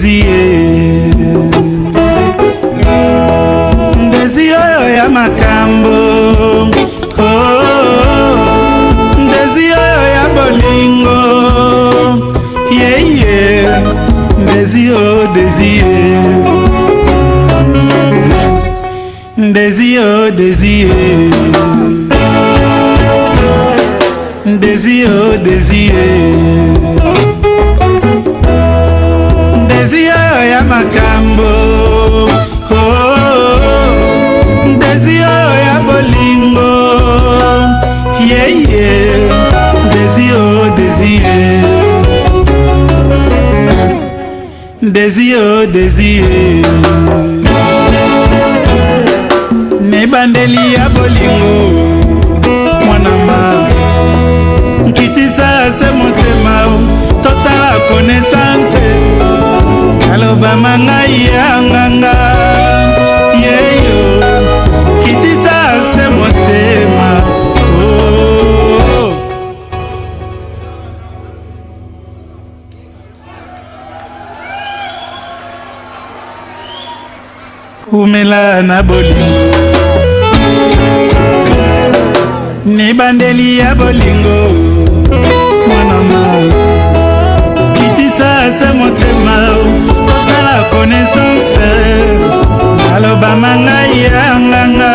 Desi Desi oyo ya makambo oh, Desi oyo ya bolingo yeah, yeah. Desi oh Desi Desi oh Desi Desi oh Desi Desi oyo ya makambo oh, Desi oyo ya bolingo yeah, yeah. Desi oh Desi Desi oh Desi Nebandeli ya bolingo mwana ma nkitisa se motema tosala connaissance alobama ngai ya nganga yeyo kitisa se motema oh. Umela na bolingo Nibandeli ya bolingo Mwana ma Kitisa se motema Tosala connaissance Alobama ngai ya nganga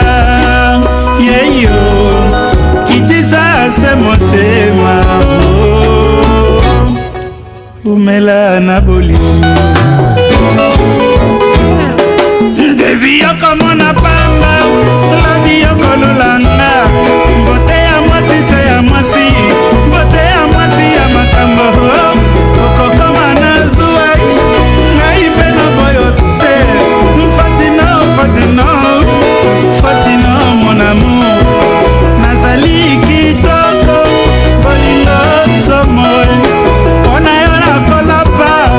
Yeyo Kitisa se motema oh. Umela na bolingo Ndezi yokomona pamba lobi yokolulanga mbote ya mwasi se ya mwasi mbote ya mwasi ya makambo okokoma na zuwa ngai mpe naboyo te Fatino Fatino Fatino mon amour nazali kitoko bolingo somo mpona yo nakolapa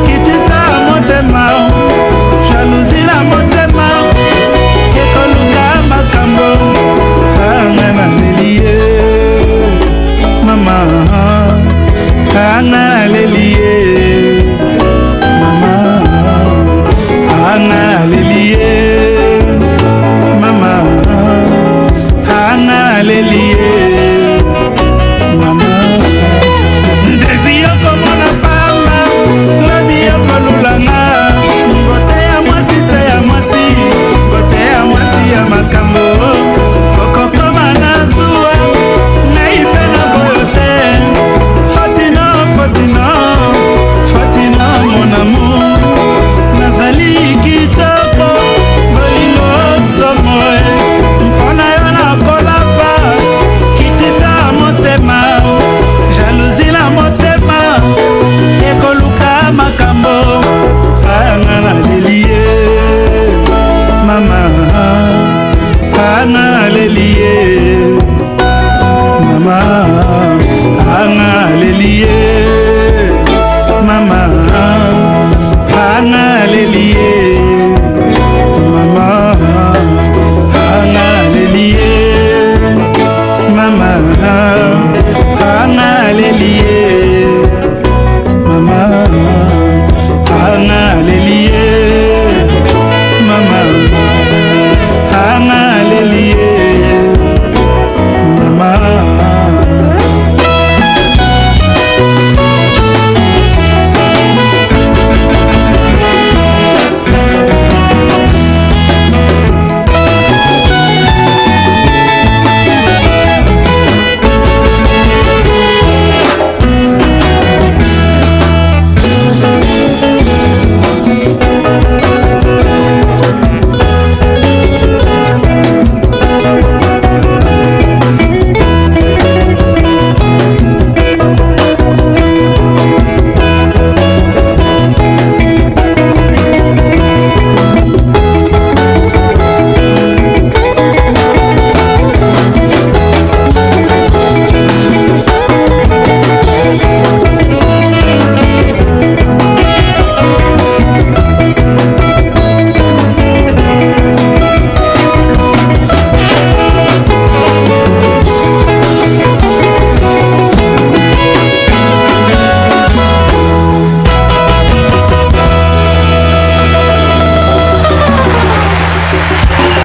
kitisa motema jalousie na motema ekoluka makambo anga naleli ye mama anga